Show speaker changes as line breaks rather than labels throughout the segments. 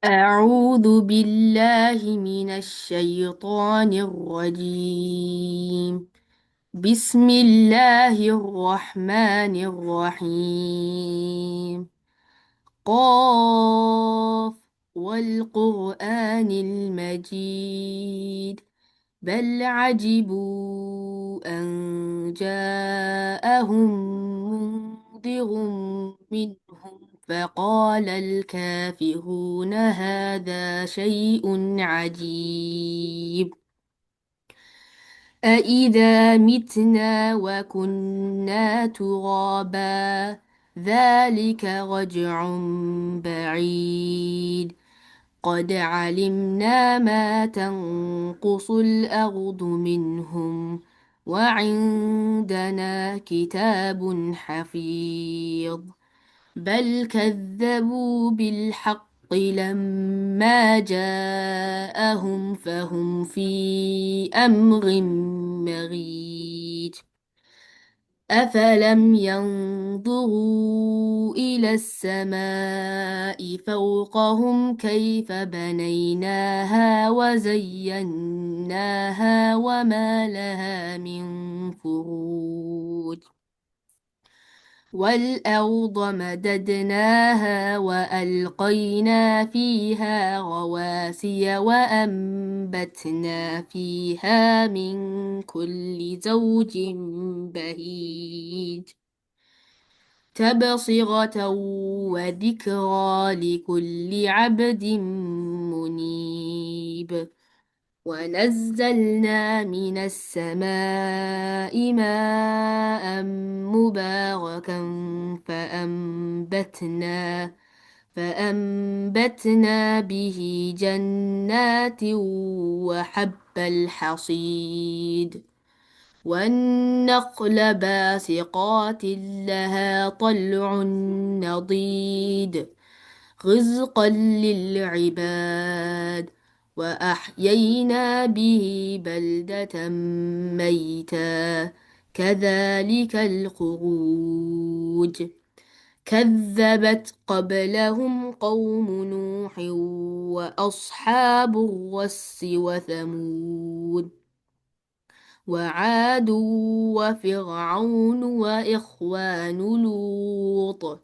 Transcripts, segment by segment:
أعوذ بالله من الشيطان الرجيم. بسم الله الرحمن الرحيم. قاف، والقرآن المجيد. بل عجبوا أن جاءهم منذر منهم فقال الكافرون هذا شيء عجيب. أإذا متنا وكنا ترابا، ذلك رجع بعيد. قد علمنا ما تنقص الأرض منهم، وعندنا كتاب حفيظ. بل كذبوا بالحق لما جاءهم فهم في أمر مريج. أفلم ينظروا إلى السماء فوقهم كيف بنيناها وزيناها وما لها من فروج. والأرض مددناها وألقينا فيها رواسي وأنبتنا فيها من كل زوج بهيج. تبصرة وذكرى لكل عبد منيب. ونزلنا من السماء ماء مباركا فأنبتنا فأنبتنا به جنات وحب الحصيد. والنخل باسقات لها طلع نضيد رزقا للعباد. وأحيينا به بلدة ميتا، كذلك الخروج. كذبت قبلهم قوم نوح وأصحاب الرس وثمود وعاد وفرعون وإخوان لوط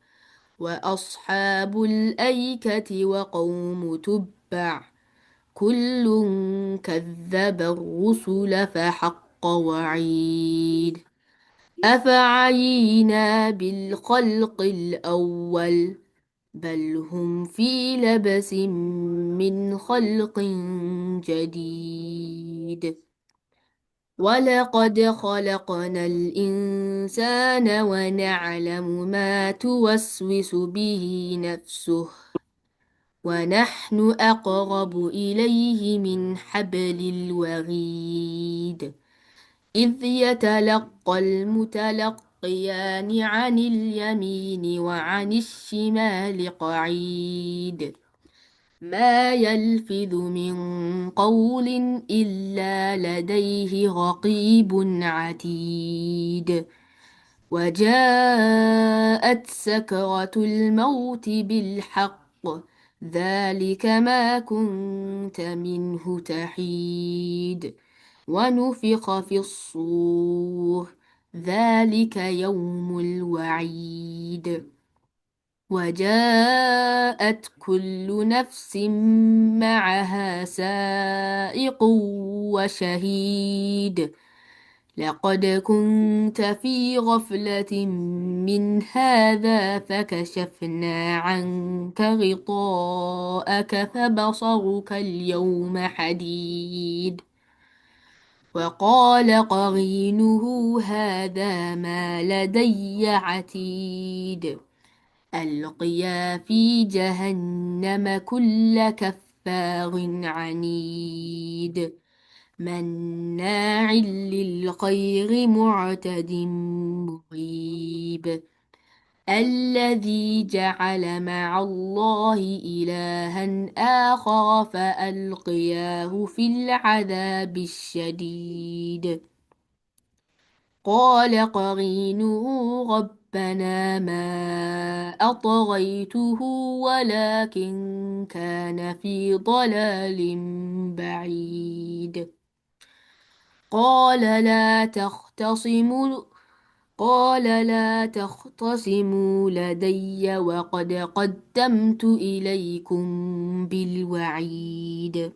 وأصحاب الأيكة وقوم تبع. كل كذب الرسل فحق وعيد. أفعينا بالخلق الأول، بل هم في لبس من خلق جديد. ولقد خلقنا الإنسان ونعلم ما توسوس به نفسه، ونحن أقرب إليه من حبل الوريد. إذ يتلقى المتلقيان عن اليمين وعن الشمال قعيد. ما يلفظ من قول إلا لديه رقيب عتيد. وجاءت سكرة الموت بالحق، ذلك ما كنت منه تحيد. ونفخ في الصور، ذلك يوم الوعيد. وجاءت كل نفس معها سائق وشهيد. لقد كنت في غفلة من هذا فكشفنا عنك غطاءك فبصرك اليوم حديد. وقال قرينه هذا ما لدي عتيد. ألقيا في جهنم كل كفار عنيد، مناع للخير معتد مريب. الذي جعل مع الله إلها آخر فألقياه في العذاب الشديد. قال قرينه ربنا ما أطغيته ولكن كان في ضلال بعيد. قال لا تختصموا قال لا تختصموا لدي وقد قدمت إليكم بالوعيد.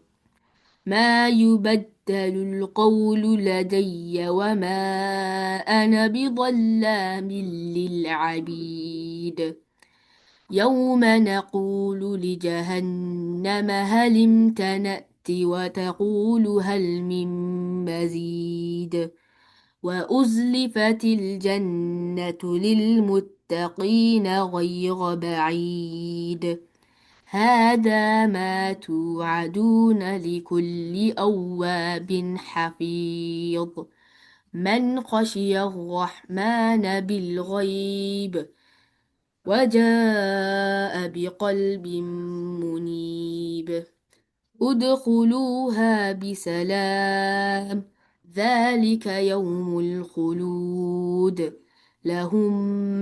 ما يبدل القول لدي وما أنا بظلام للعبيد. يوم نقول لجهنم هل امتلأت وتقول هل من مزيد. وأزلفت الجنة للمتقين غير بعيد. هذا ما توعدون لكل أواب حفيظ. من خشي الرحمن بالغيب وجاء بقلب منيب. ادخلوها بسلام، ذلك يوم الخلود. لهم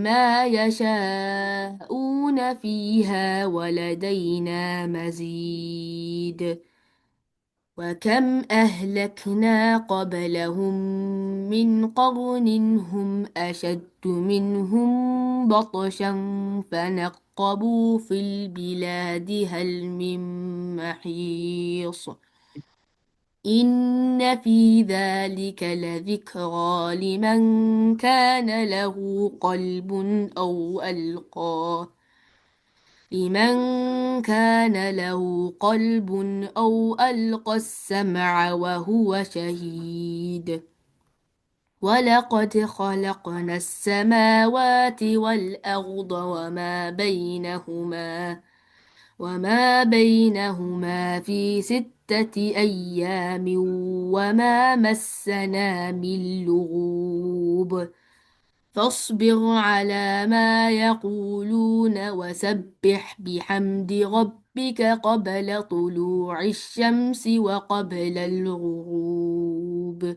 ما يشاءون فيها ولدينا مزيد. وكم أهلكنا قبلهم من قرن هم أشد منهم بطشا فنقبوا في البلاد هل من محيص. إن في ذلك لذكرى لمن كان له قلب أو ألقى لمن كان له قلب أو ألقى السمع وهو شهيد. ولقد خلقنا السماوات والأرض وما بينهما في 6 أيام وما مسنا من لغوب. فاصبر على ما يقولون وسبح بحمد ربك قبل طلوع الشمس وقبل الغروب.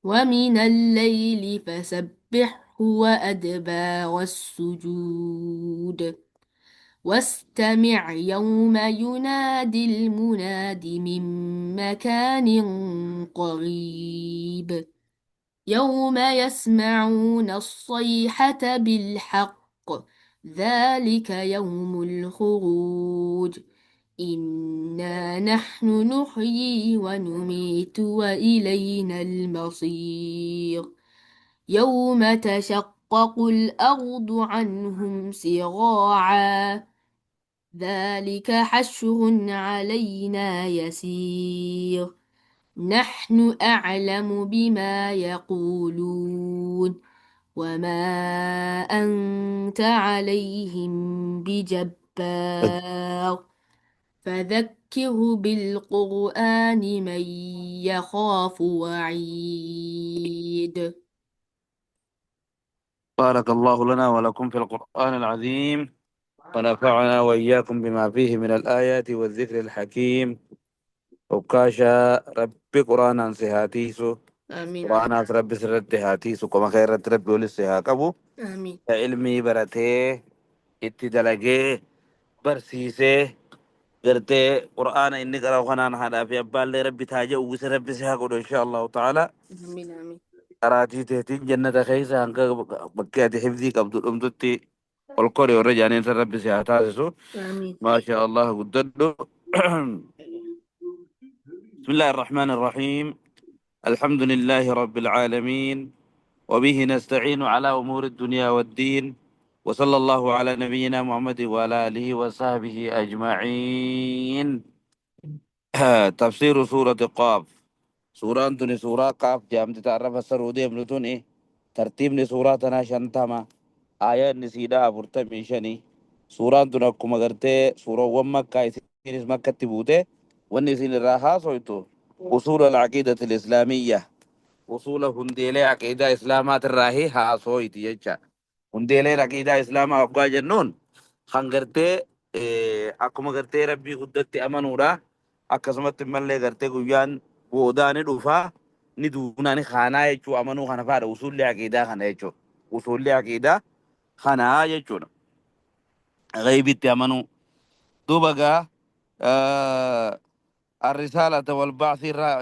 ومن الليل فسبحه وأدبار السجود. واستمع يوم ينادي المناد من مكان قريب. يوم يسمعون الصيحة بالحق، ذلك يوم الخروج. إنا نحن نحيي ونميت وإلينا المصير. يوم تشقق الأرض عنهم سراعا، ذلك حشر علينا يسير. نحن أعلم بما يقولون وما أنت عليهم بجبار. فذكر بالقرآن من يخاف وعيد.
بارك الله لنا ولكم في القرآن العظيم، ونفعنا وإياكم بما فيه من الآيات والذكر الحكيم. وكاشا ربي قرآن سهاتيسو،
آمين.
قرآن ربي سرت هاتيسو، كما خيرت ربي ولسها كبو
آمين.
علمي برته اتدلقه برسيسه قرتي قرآن إني قرأ خنان هذا في أبال ربي تاجه وسر ربي سها إن شاء الله تعالى.
آمين. آمين.
قراتي تهتين جنة خيسة هنك بكياتي حفظي قبض أمدتي والقري والرجانين ربي سها تاسسو.
آمين.
ما شاء الله قددو. بسم الله الرحمن الرحيم. الحمد لله رب العالمين، وبه نستعين على أمور الدنيا والدين، وصلى الله على نبينا محمد وعلى آله وصحبه أجمعين. تفسير سورة قاف. سورة أنتني سورة قاف جامد تعرف السرودي ابنتوني ترتيب سورة شنتما آية نسيدا أفرتمي شني. سورة أنتنا كما قرتي سورة ومكة إسينيس مكة تبوتي ونسين الراحة سويتو أصول العقيدة الإسلامية، أصول هنديلي عقيدة إسلامات الراهي ها سويتي يجا هنديلي عقيدة إسلام أبقى جنون خنقرتي akkuma gartee rabbii guddatti amanuudha, akkasumatti mallee gartee guyyaan boodaa ni dhufaa ni duunaa ni kaanaa jechuu amanuu kana faadha usulli aqiidaa kana jechuu. Usuulli aqiidaa kanaa jechuudha. Ghaybitti amanuu. Duuba gaa الرسالة والبعث irraa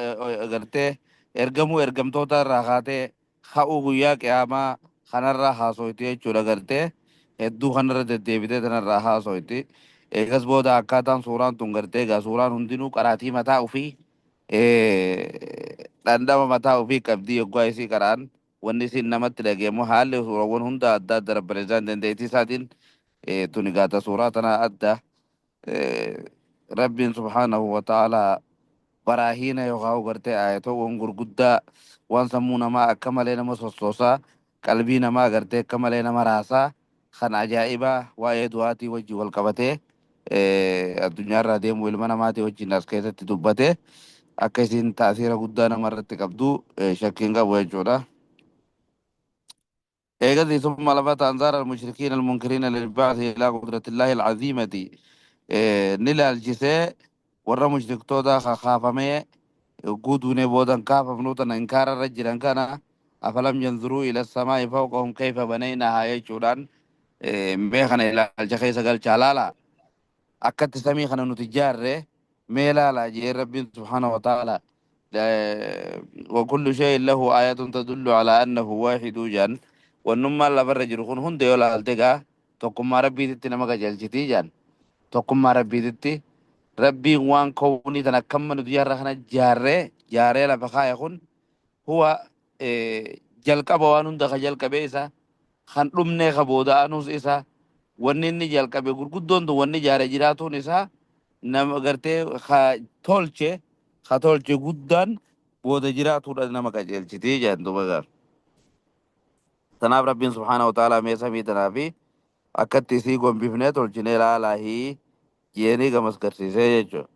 gartee ergamuu ergamtoota irraa kaatee ka'uu guyyaa qiyaamaa kanarraa haasoyti jechuudha. Gartee hedduu kanarra deddeebitee tanarraa haasoyti. Eegas booda akkaataan suuraan tun gartee egaa suuraan hundinuu qaraatii mataa ofii, dhandhama mataa ofii qabdii. Yoggaa isii qara'an wanni isiin namatti dhageemu haalli suurawwan hunda adda adda rabbareessaan dandeettii isaatiin tuni gaata suuraa tanaa adda. Rabbiin subhaanahu wa ta'aalaa baraahiina yookaan gartee ayatoowwan gurguddaa waan sammuu namaa akka malee nama sossoosaa, qalbii namaa gartee akka malee nama raasaa, kan ajaa'ibaa waa'ee du'aatii wajjin wal qabatee addunyaarraa deemuu ilma namaatii wajjin as keessatti dubbatee akka isiin taasiira guddaa namarratti qabdu shakkiin qabu jechuudha. Eegasii ثم لفت أنظار المشركين المنكرين للبعث إلى قدرة الله العظيمة. Ni laalchisee warra mushriktoota kakaafamee guutuunee boodan kaafamnuu tana inkaara irra jiran kana, أفلم ينظروا إلى السماء فوقهم كيف بنيناها jechuudhaan, mee kana ilaalcha keessa galchaa, laala akkatti samii kana nuti ijaarre mee laala jee Rabbiin subhaanahu wa ta'ala. وكل شيء له آية تدل على أنه واحد جان. Wannummaan lafarra jiru kun hunda yoo laalte gaa tokkummaa Rabbiititti nama qajeelchitii jaan. Tokkummaa Rabbiititti Rabbiin waan kownii tan akkamma nuti jaarra kana jaarree jaaree lafa kaaya kun huwa jalqaba waan hunda ka jalqabe isa, kan dhumnee ka booda'anuus isa. Wanni inni jalqabe gurguddoon tun wanni jaare jiraatuun isaa nama gartee ka tolche, ka tolche guddaan booda jiraatuudha nama qajeelchitii jaan duba gaar. Tanaaf Rabbiin subhaanahu wa ta'aalaa mee samii tanaa fi akkatti isii gombifnee tolchinee laalaahii jeenii gamas garsiisee jechuudha.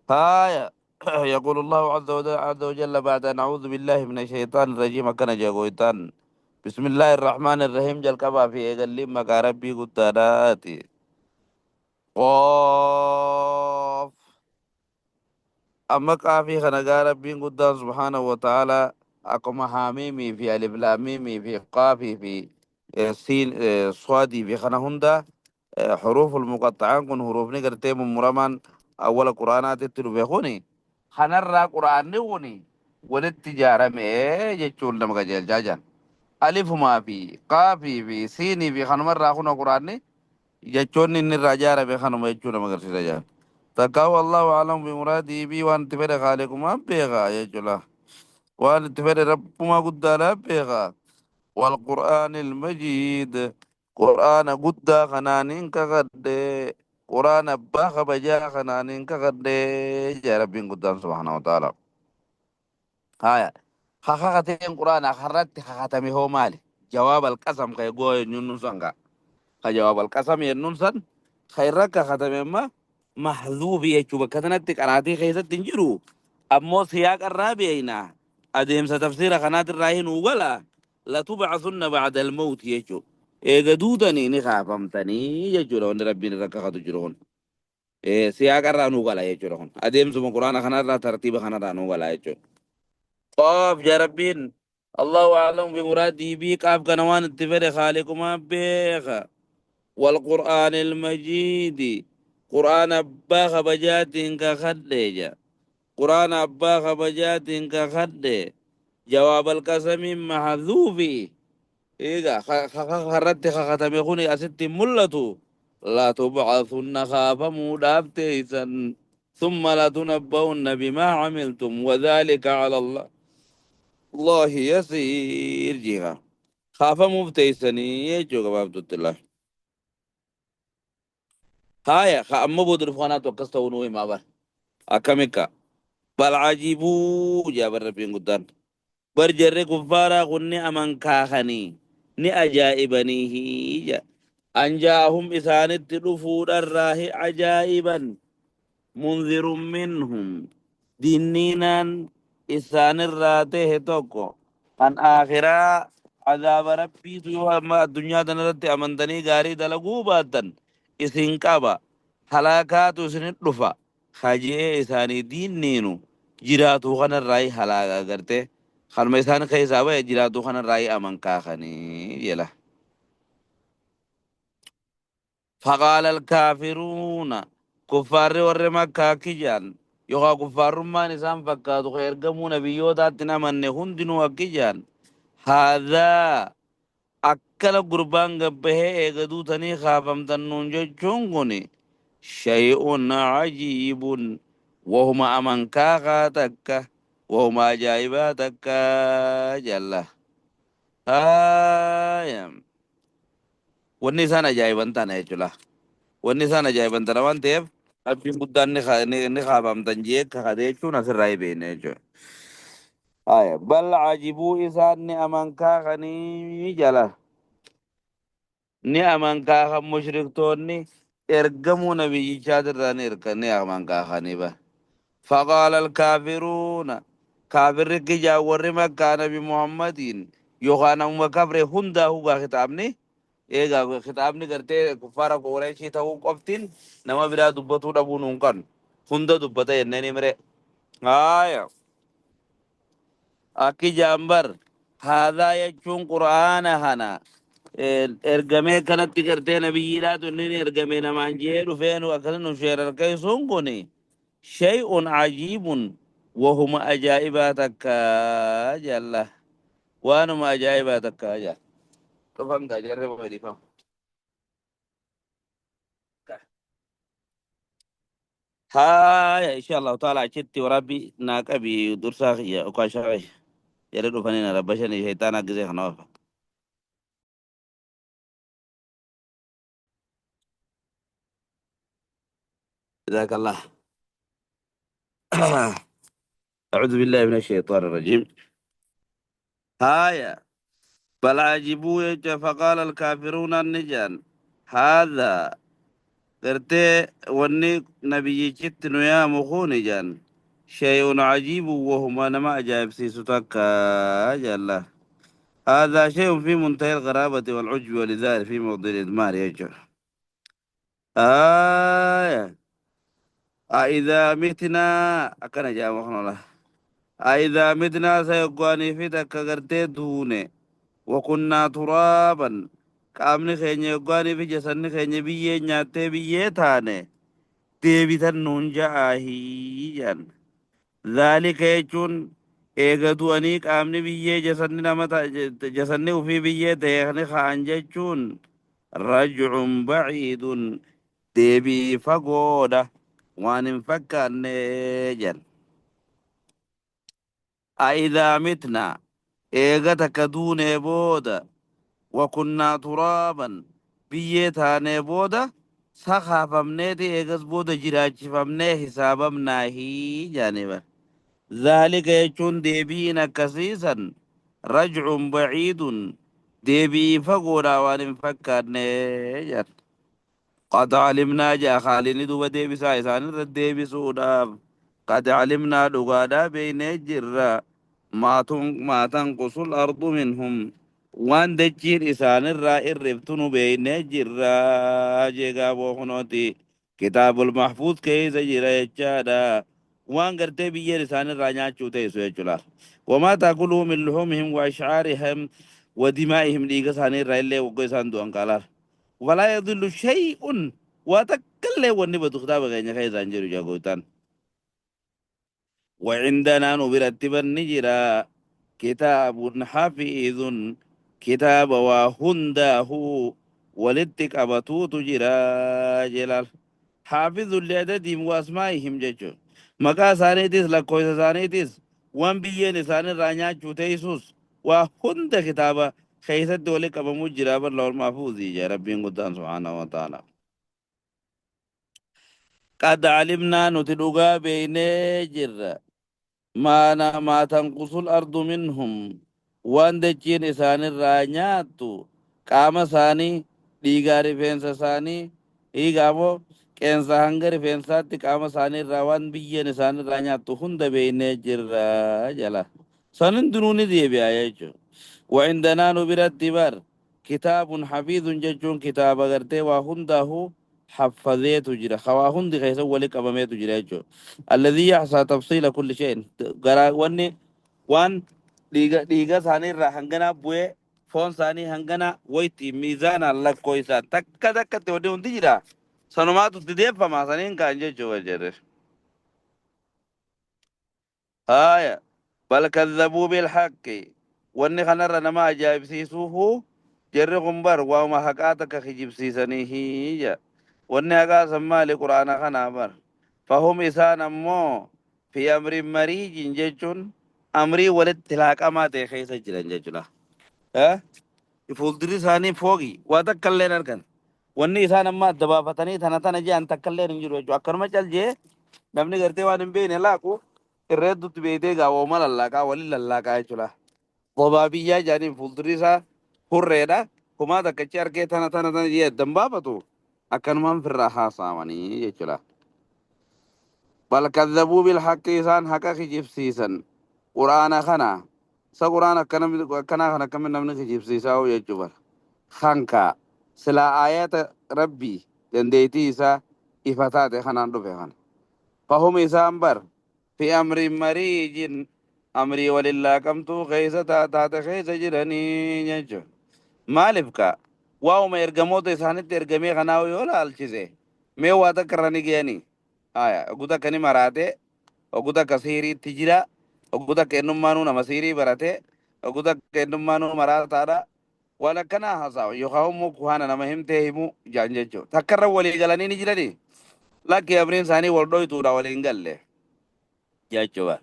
Haaya. يقول الله عز وجل بعد أن أعوذ بالله من الشيطان الرجيم أكن جاغويتان بسم الله الرحمن الرحيم jalqabaa fi eegalli maqaa Rabbii guddaadhaati. قاف. Amma qaafii kana gaa Rabbiin guddaan subhaanahu wa ta'aalaa akkuma haamiimii fi aliflaamiimii fi qaafii fi siin swaadii fi kana hunda xuruuful muqaxxa'aan kun, huruufni gartee mummuramaan awwala quraanaatitti dhufe kuni kanarraa quraanni kuni walitti ijaarame jechuun nama qajeelchaa jiran. Alifumaa fi qaafii fi siinii fi kanumarraa kuna quraanni jechoonni inni irraa ijaarame kanuma jechuu nama agarsiisa jiran. Takkaa والله أعلم بمراده به, waan itti fedhe Khaaliqumaan beekaa jechuudha. Waan itti fedhe Rabbumaa guddaadhaan beekaa. والقرآن المجيد, qur'aana guddaa kanaanin kakadhe, qur'aana abbaa kabajaa kanaanin kakadhe jaa Rabbiin guddaan subhaanahu wa ta'ala. Haya, kakakateen qur'aana karratti kakatame hoo maali? جواب القسم ka egoo eenyuun san ka جواب القسم yennuun san ka irra kakatame amma mahzuufi jechuu bakka sanatti qaraatii keessatti hin jiru. Ammoo siyaaqa irraa beeyna, adeemsa tafsiira kanaatirraa hin gala. لتبعثن بعد الموت jechuu, eega duutanii ni kaafamtanii jechuudha. Wanni Rabbiin irra kakatu jiru kun siyaaqa irraa nuu gala jechuudha. Kun adeemsuma quraana kanarraa, tartiiba kanarraa nuu gala jechuudha. قاف jaa Rabbiin الله أعلم بمراده به, qaaf kana waan itti fedhe Khaaliqumaa beeka. والقرآن المجيد, qur'aana abbaa kabajaatiin kakadhe ja, qur'aana abbaa kabajaatiin kakadhe. جواب القسم محذوف. Eega karratti kakatame kuni asitti mul'atu. لتبعثن, kaafamuudhaaf teeysan. ثم لتنبؤن بما عملتم وذلك على الله يسير jiha. Kaafamuuf teeysanii jechuu gabaabdutti. Haya, ka amma booda dhufu kanaatu akkas ta'uu nuu himaa bar. Akkamikka بل عجبوا jaa bar Rabbiin guddaan. Bar jarri kuffaaraa kun ni amankaakanii ni ajaa'ibanii ja. أن جاءهم, isaanitti dhufuudharraahi ajaa'iban. منذر منهم, dinniinaan isaanirraa ta'e tokko kan aakhiraa azaaba Rabbiitu yoo amma addunyaa tanarratti amantanii gaarii dalaguu baattan isin qaba, halaakaatu isinit dhufa hajee isaanii diinniinu jiraatu kanarraa halaakaa garte. Kanuma isaan keessaa bahe jiraatu kanarraa aman kaakanii jela. Faqaala alkaafiruuna kuffaarri warri Makkaa kijaan yookaan kuffaarrummaan isaan fakkaatu ka ergamuu nabiyyootaatti hin amanne hundinuu akkijaan haadhaa akkana gurbaan gabbahee eega duutanii kaafamtan nuun jechuun kun shay'un cajiibun wahuma amankaakaa takka wahuma ajaa'ibaa takka jalla. Haaya. Wanni isaan ajaa'iban tana jechuudha. Wanni isaan ajaa'iban tana waan ta'eef Rabbiin guddaan ni kaafamtan jee kakate jechuun asirraa hin beekne jechuudha. Haaya. Bal cajibuu isaan ni amankaakanii jala. Ni amankaakan mushriktoonni ergamuu nabiyyichaatirraa ni erga ni amankaakanii ba. Faqaala alkaafiruuna kaafirri kijaa warri Makkaa nabi Muhammadiin yookaan namuma kafre hundaa hugaa kitaabni eegaa kitaabni gartee kuffaara Qureeshii ta'uu qoftiin nama biraa dubbatuu dhabuu nuun qabnu hunda dubbata jennee ni mire. Haaya. Akki jaambar haadhaa jechuun qura'aana kana ergamee kanatti gartee nabiyyiidhaatu inni ergame namaan jee dhufee nu akkana nu sheerarkeessuun kun shay'un cajiibun wahuma ajaa'ibaa takka jalla waanuma ajaa'ibaa takka jalla. Dhufan gaa jarri dhiifama. Haaya insha Allahu ta'ala achitti warabbi naa qabi dursaa kiyya ukaashaa kiyya jarri dhufanii na rabbashanii shayxaana gisee kana ofa. جزاك الله. أعوذ بالله من الشيطان الرجيم. هايا بل عجبوا فقال الكافرون النجان هذا قرتي وني نبي جت يا مخوني جان شيء عجيب وهما نما أجاب سيستك جل. هذا شيء في منتهى الغرابة والعجب ولذلك في موضع الإدمار يجر. آية أإذا متنا أكن جاء الله أإذا متنا سيقواني في تكغرتي دونه وكنا ترابا qaamni keenya yoggaanii fi jasanni keenya biyyee nyaattee biyyee taane deebitan nuun ja'aahii jedhan. Zaalika jechuun eega du'anii qaamni biyyee jasanni nama jasanni ufii biyyee ta'e ni ka'an jechuun rajcun baciidun deebii fagoodha waan hin fakkaanne jedhan. A'idaa mitna eega takka duunee booda وكنا ترابا biyyee taanee booda sakaafamneeti eegas booda jiraachifamnee hisaabamnaahii jaaniba. Zaalika jechuun deebiin akkasiisan rajcun baciidun deebii fagoodhaa waan hin fakkaanne jedhan. Qad calimnaa jaa khaalini duuba deebisaa isaanirra deebisuudhaaf qad calimnaa dhugaadhaa beeynee jirra maa tanqusul ardu minhum waan dachiin isaanirraa irriftu nu beeynee jirra jeegaa bookunooti kitaabul mahfuuz keessa jira jechaadha waan gartee biyyeen isaanirraa nyaachuu teessu jechuudha. Wamaa taakuluu min luhumihim wa ashcaarihim wa dimaa'ihim dhiiga isaaniirraa illee wagga isaan du'an qaalaar. Walaa yadillu shay'un waa takkallee wanni badu kitaaba keenya keessa hin jiru jaa. وعندنا نبرتب النجرا كتاب حفيظ كتاب وهنده ولدتك أبتوت جرا جلال حافظ لعددهم وأسمائهم ججو مقا سانيتس لكويس سانيتس وان بيين ساني رانيا جوتيسوس وهند كتابة خيست ولك أبو مجرا بالله المحفوظ يا ربي قدان سبحانه وتعالى. قد علمنا نتلقى بين جر ما تنقص الأرض منهم waan dachiin isaanirraa nyaattu qaama isaanii dhiigaa rifeensa isaanii dhiigaa qeensa hanga rifeensaatti qaama isaaniirraa waan biyyeen isaanirraa nyaattu hunda beeynee jirra jala. San hundinuu ni deebi'a jechuudha. وعندنا نبرت بر كتاب حفيظ jechuun kitaaba gartee waa hundaa'u حفظيته جرا خوا هندي خيسا ولي قبميته جرا jechuudha. الذي يحصى تفصيل كل شيء غرا وني وان Dhiiga isaanii irraa hanganaa bu'ee foon isaanii hangana wayitti miizaanaan lakkoo isaan takka takkatti wanni hundi jira. Sanumaatu itti deeffama saniin kaan jechuudha jedhe. Haaya bal kazzabuu bilhaqqi wanni kanarra nama ajaa'ibsiisuufu jarri kun bar waanuma haqaa takka kijibsiisanii hiyya. Wanni haqaa san maali quraana kanaa bar. Fahum isaan ammoo fi amrin mariijin jechuun amrii walitti laaqamaa ta'e keessa jiran jechuudha. Fuuldurri isaanii fooqi waa takka illee hin argan. Wanni isaan amma adda baafatanii tana tana jedhan takka illee hin jiru jechuudha. Akkanuma cal jee namni gartee waan hin beekne laaqu irra hedduutti beektee gaa wooma lallaaqaa waliin lallaaqaa jechuudha. Bobaa biyyaa jedhaniin fuuldurri isaa hurreedha. Kumaa takkachi argee tana tana tana jee adda hin baafatu. Akkanumaan firraa haasa'amanii jechuudha. Bal kazzabuu bil haqqi isaan haqa kijibsiisan. Quraana kana isa quraana akkanaa kana akkamiin namni kijibsiisaa hoo jechuu bara. Hanka silaa aayata rabbii dandeettii isaa ifa taate kanaan dhufe kana. Fahum isaan bar fi amrin mariijin amrii walin laaqamtuu keessa taate keessa jiranii jechuudha. Maaliif kaa waa'uma ergamoota isaanitti ergamee kanaa yoo laalchise mee waa takka irra ni ga'anii. Haya oguu takka ni maraate oguu takka siiriitti jira oguu takka ennummaanuu nama siirii barate oguu takka ennummaanuu maraataadha. Waan akkanaa haasa'u yookaan immoo kuhaana nama himtee himuu jaan jechuudha. Takka irra walii galanii ni jiranii. Lakki amriin isaanii wal dhoytuudha waliin galle jechuudha.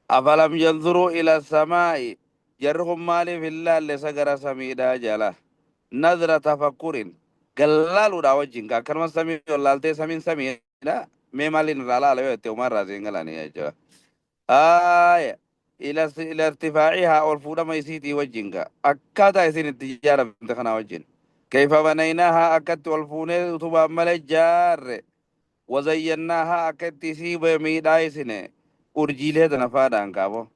Afalam yanzuruu ila samaa'i jarri kun maaliif hin laalle isa gara samiidhaa jala. Nazra tafakkurin gallaaluudha wajjin akkanuma samii ol laaltee samiin samiidha mee maaliin irraa laala yoo jette homaa irraa siin galanii jechuudha. Aaya ila ila irtifaa'ihaa ol fuudhama isiitii wajjin gaa akkaataa isiin itti ijaaramte kanaa wajjin. Kayfa banaynaahaa akkatti ol fuunee utubaan malee jaarre wazayyannaahaa akka itti isii miidhaayisine urjiilee tana faadhaan kaabo.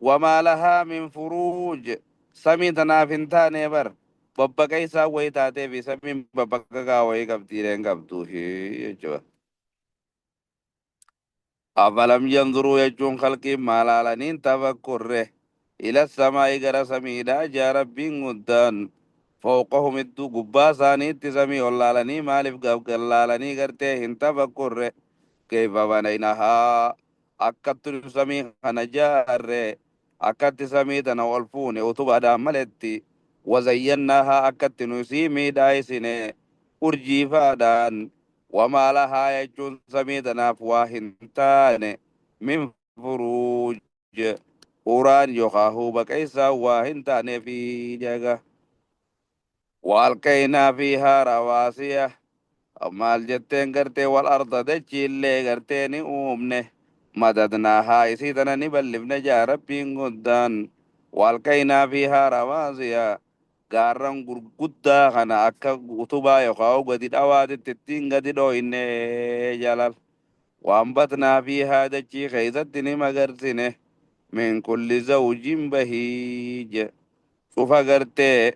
Wamaa lahaa min furuuj samii tanaaf hin taane bar babbaqaysaa wayii taatee fi samiin babbaqaqaa wayii qabdiilee hin qabdu jechuudha. Afalam yanzuruu jechuun khalqiin maalaalaniin tafakkurre ila samaa'i gara samiidhaa jaa rabbiin guddaan fawqahum idduu gubbaa isaaniitti samii ol laalanii maaliif gallaalanii gartee hin tafakkurre kayfa banaynahaa akkatti samii kana jaarre akkatti samii tana ol fuune utubaadhaan maletti wazayyannaahaa akkatti nu isii miidhaayisine urjiifaadhaan wamaa lahaa jechuun samii tanaaf waa hin taane min furuuj uraan yookaan baqaysaa waa hin taaneefi jaga. Waalqaynaa fiihaa rawaasiya maal jetteen gartee wal arda dachiillee gartee ni uumne madadnaahaa isii tana ni ballifne jaa rabbiin guddaan waalqaynaa fiihaa rawaasiya gaarran gurguddaa kana akka utubaa yookaan gadi dhawaatitti ittiin gadi dhooyne jalal waanbatnaa fiihaa dachii keessatti ni magarsine min kulli zawjin bahiij cufa gartee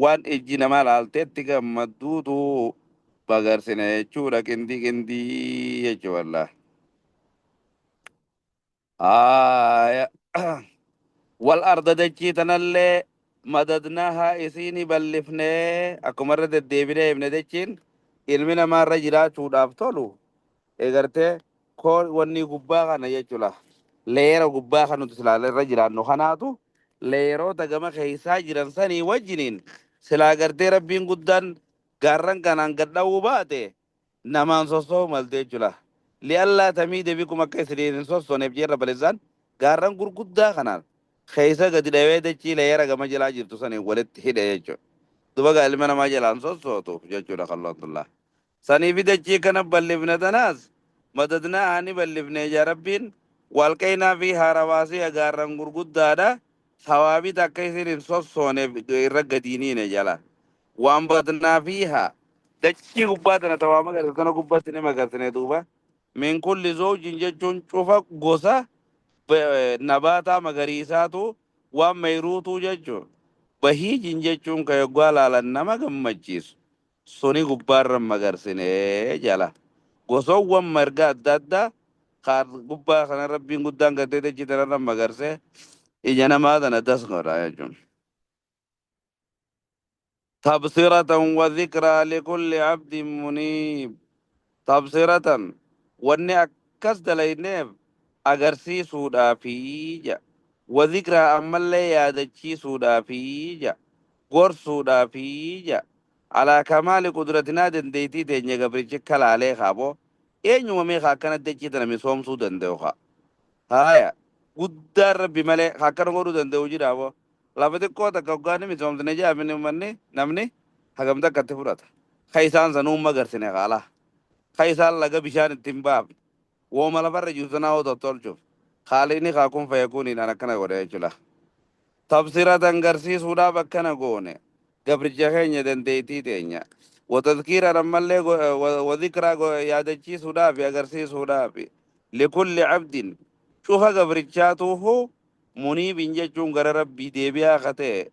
waan ijji namaa laalteetti gammadduutu bagarsine jechuudha qindii qindii jechuu wallah. Haaya wal arda dachii tanallee madadnaahaa isiini ballifnee akkuma irra deddeebinee himne dachiin ilmi namaa irra jiraachuudhaaf tolu egartee koo wanni gubbaa kana jechuudha. Leera gubbaa kan nuti silaa irra jiraannu kanaatu leeroota gama keessaa jiran sanii wajjiniin silaa gartee rabbiin guddaan gaarran kanaan gad dha'uu baate namaan sossoo'u malte jechuudha. Li'allaa tamiide bikum akka isiniin hin sossooneef jeerra bal'isaan gaarran gurguddaa kanaan keessa gadi dhawee dachii leera gama jalaa jirtu saniin walitti hidhe jechuudha. Duba gaa ilma namaa jalaan sossootu jechuudha kalloontullaa. Saniifi dachii kana bal'ifne tanaas madadnaa ni bal'ifne yaa rabbiin walqaynaa fi haarawaasii gaarran gurguddaadha. Sawaabita akka isin hin sossooneef irra gadiiniine jala. Waan badnaa fiihaa dachii gubbaa tana tawaa magarse tana gubbaatti ni magarsine duuba. Min kulli zawjin jechuun cufa gosa nabaataa magariisaatu waan mayruutuu jechuun. Bahiijin jechuun ka yoggaa laalan nama gammachiisu. Suni gubbaarra magarsine jala. Gosoowwan marga adda addaa Gubbaa kana Rabbiin guddaan gartee dachii tanarra magarsee ija namaa tana das godha jechuun. Tabsiratan wa dhikraa likulli abdin muniib. Tabsiratan wanni akkas dalayneef agarsiisuudhaafi jedha. Wa dhikraa ammallee yaadachiisuudhaafi jedha. Gorsuudhaafi jedha. Alaa kamaali qudratinaa dandeettii teenya gabrichi kalaalee kaaboo eenyuma meeqa akkana dachii tana misoomsuu danda'u kaa. Haya guddaan Rabbi malee akkana godhuu danda'u jira aboo. Lafa xiqqoo takka hoggaanni misoomsine jaamini uummanni namni hagam takka itti fudhata. Ka isaan sanuu magarsine kaalaa. Ka isaan laga bishaan itti hin baafne. Wooma lafarra jiru sanaa hoo tottolchuuf. Haaliqni kaa kun fayakuuniidhaan akkana godhe jechuudha. Tabsiratan garsiisuudhaaf akkana goone. Gabricha keenya dandeettii teenya. Watadkiiran ammallee wadhikraa yaadachiisuudhaaf agarsiisuudhaaf. Likulli abdin cufa gabrichaatuuhu muniibin jechuun gara Rabbii deebi'aa ka ta'e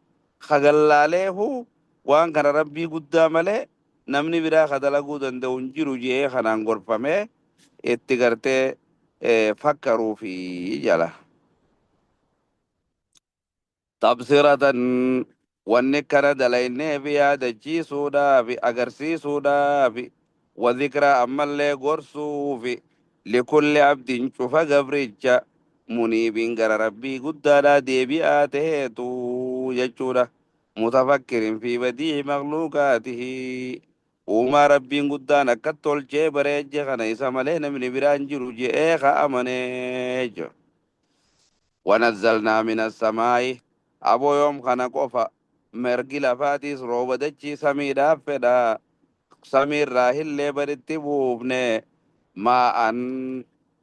kagallaaleehu waan kana Rabbii guddaa malee namni biraa ka dalaguu danda'u hin jiru je'ee kanaan gorfamee itti gartee fakkaruufi jala. Tabsiratan wanni kana dalayneef yaadachiisuudhaafi agarsiisuudhaafi wadhikraa ammallee gorsuufi likulli abdin cufa gabricha muniibiin gara Rabbii guddaadhaa deebi'aa ta'eetu jechuudha. Mutafakkirin fi badii makhluuqaatihi uumaa Rabbiin guddaan akka tolchee bareeche kana isa malee namni biraan jiru je'ee ka amanee jechuudha. Wanazzalnaa mina samaa'i aboo yoom kana qofa mergi lafaatiis rooba dachii samiidhaaf fedha samiirraa hillee baritti buufne maa'an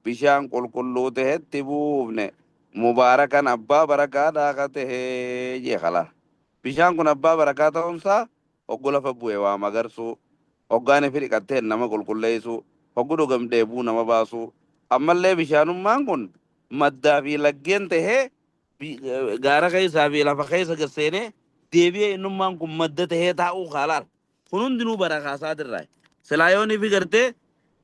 bishaan qulqulluu tahetti buufne mubaarakan abbaa barakaadhaa ka tahee jee kala. Bishaan kun abbaa barakaa ta'uunsaa hoggu lafa bu'e waa magarsuu hoggaan fi dhiqatteen nama qulqulleessuu hoggu dhugam dheebuu nama baasuu ammallee bishaanummaan kun maddaa fi laggeen tahee gaara keessaa fi lafa keessa gasseenee deebi'ee innummaan kun madda tahee taa'uu kaalaal. Kun hundinuu barakaa isaatirraa. Silaa yoon ifi gartee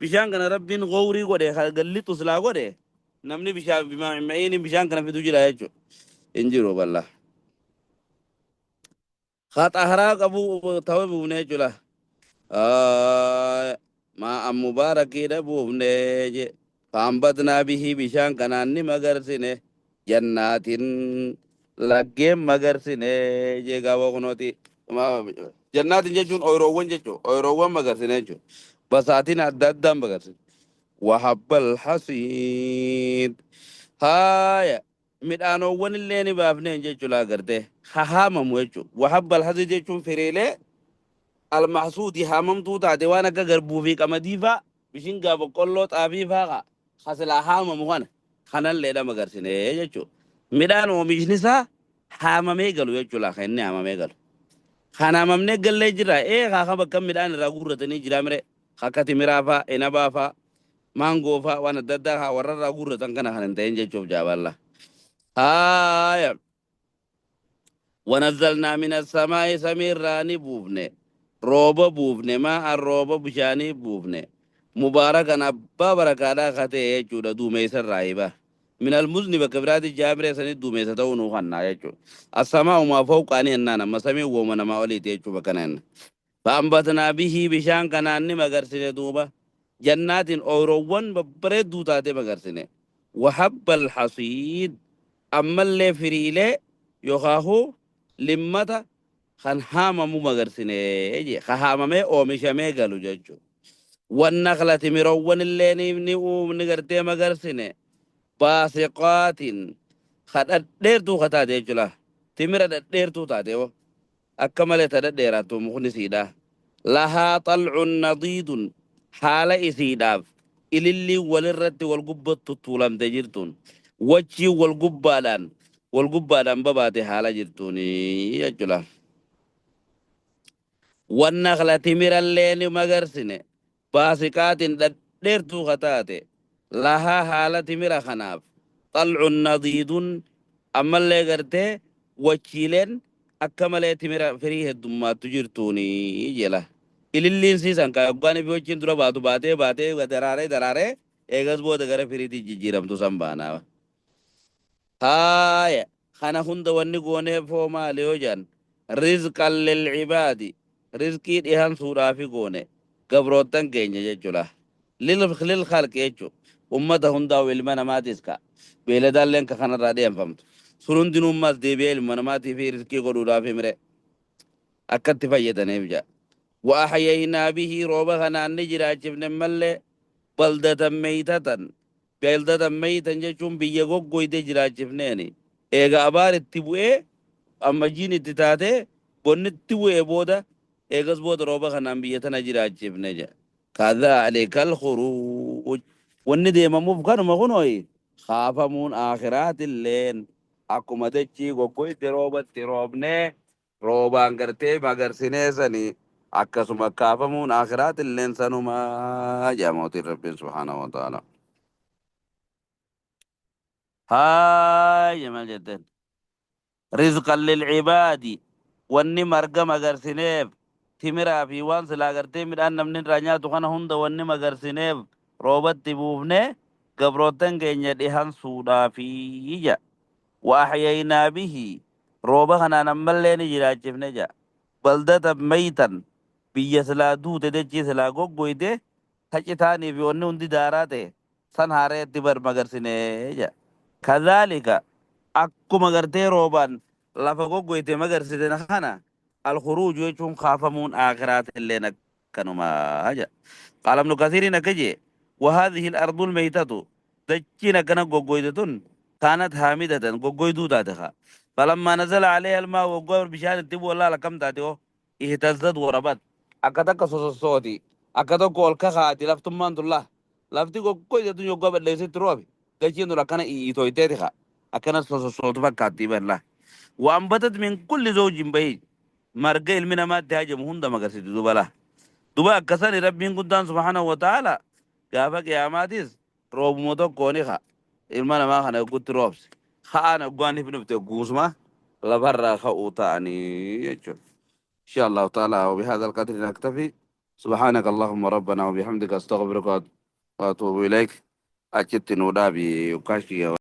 bishaan kana Rabbiin gowrii godhe gallixu silaa godhe namni bishaan ma'iin bishaan kana fidu jira jechuudha. Hin jiru balla. Haxaharaa qabu ta'uu buufne jechuudha. Maa'an mubaarakiidha buufne je. Faambatnaa bihii bishaan kanaan ni magarsine. Jannaatin laggeen magarsine jee gaawwa kunooti. Jannaatin jechuun ooyiroowwan jechuudha. Ooyiroowwan magarsine jechuudha. Basaatiin adda addaan magarsine. Wahabbal hasiid. Haaya midhaanowwan illee ni baafneen jechuudha agartee. Hahaamamu jechuudha. Wahabbal hasiid jechuun firiilee almahsuudi haamamtuu taate waan akka garbuu fi qamadii faa bishingaa boqqolloo xaafii faa hasilaa haamamu kana kanallee magarsine jechuudha. Midhaan oomishni isaa haamamee galu jechuudha kan inni haamamee galu. Kan haamamnee gallee jira ee haa bakka midhaan irraa guurratanii jira mire akka timiraa faa inabaa faa maangoo faa waan adda addaa haa warra irraa guurratan kana kan hin ta'in jechuuf jaaballa. Haaya. ونزلنا من السماء سميراني بوفني روبا بوفني ما الروبا بشاني بوفني مباركا أبا بركانا خاتي يجودا دوميس الرايبة من المزن بكبرات الجابرة سنة دوميس تونو خنا يجو السماء ما فوق أني أننا ما سمي ومن ما أولي يجو بكنن فأنبتنا به بشان كناني مغرسنة دوبا جنات أوروان ببرد دوتاتي مغرسنة وحب الحصيد أما اللي فريلي يخاهو limmata kan haamamu magarsine je ka haamamee oomishamee galu jechuudha. Wanna timiroowwan illee ni uumni gartee magarsine baasiqaatin ka dhadheertuu ka taate jechuudha. Timira dhadheertuu taate hoo akka malee ta dhadheeraattu mukni siidha. Lahaa xalcun nadiidun haala isiidhaaf ilillii walirratti wal gubbattu tuulamte jirtuun wachii wal gubbaadhaan babaate haala jirtuuni jechuudha. Wanna timirallee ni magarsine baasiqaatin dhadheertuu ka taate lahaa haala timira kanaaf xalcun nadiidun ammallee gartee wachiileen akka malee timira firii heddummaattu jirtuuni jela. Ililliin siisan ka yoggaan fi wachiin dura baatu baatee baatee daraaree daraaree Eegas booda gara firiitii jijjiiramtu san baanaa. Haaya, kana hunda wanni gooneef hoo maali yoo jedhan, rizqan lilcibaadi, rizqii dhihansuudhaafi goone gabroottan keenya jechuudha. Lil khalqi jechu ummata hundaa'u, ilma namaatis ka beeladaalleen ka kanarraa dhiyanfamtu sun hundinuu ammas deebi'ee ilma namaatii fi rizqii godhuudhaafi mire akkatti fayyadaniif jedha. Wa ahyaynaa bihi, rooba kanaan ni jiraachifne mallee, baldatan meytatan, beeldatan meytan jechuun biyya goggoyte jiraachifneeni. Eega abaar itti bu'ee, ammajiin itti taatee, bonni itti bu'ee booda, eegas booda rooba kanaan biyya tana jiraachifne jedha. Kadhaalika alkhuruuj, wanni deemamuuf kanuma kunooyi, kaafamuun aakhiraatilleen akkuma dachii goggoyte roobatti roobnee, roobaan gartee magarsinee sanii, akkasuma kaafamuun aakhiraatilleen sanumaa jedha mootiin Rabbiin subhaanahu wa ta'ala. Haaya, maal jetteen? Rizqan lilcibaadi, wanni marga magarsineef, timiraa fi waan silaa gartee midhaan namni irraa nyaatu kana hunda wanni magarsineef, roobatti buufne gabroottan keenya dhihansuudhaafi jedha. Wa ahyaynaa bihi, rooba kanaan ammallee ni jiraachifne jedha, baldatan meytan, biyya silaa duute, dachii silaa goggoyte, tacitaanii fi wanni hundi daaraa ta'e san haareetti bar magarsine jedha. Kadhaalika, akkuma gartee roobaan lafa goggoyte magarsite kana, alkhuruuj jechuun kaafamuun aakhiraatilleen akkanumaa jedha. Qaala Ibnu Kasiiriin akka jee, وهذه الأرض الميتة، dachiin akkana goggoyte tun, كانت هامدة، goggoyduu taate kaa, فلما نزل عليها الماء، waggaa bishaan itti bu'u, laala akkam taate hoo, اهتزت وربت، akka takka sosossooti, akka tokko ol kakaati. Laftummaan tun laa lafti goggoyte tun yoggaa balleessitti roobe, dachiin tun akkana iitoyteeti kaa, akkana sosossootu fakkaatti balla. وأنبتت من كل زوج بهيج، marga ilmi namaatti hajamu hunda magarsitu. Duba laa duba akkasani Rabbiin guddaan subhaanahu wa ta'ala gaafa qiyaamaatis roobuma tokkooni ka ilma namaa kana gutti roobse ka'aan hoggaan ifni dhufte guusuma lafarraa ka'uu ta'anii jechuudha. إن شاء الله تعالى وبهذا القدر نكتفي. سبحانك اللهم ربنا وبحمدك، أستغفرك وأتوب إليك. أجدت نودابي وكاشي.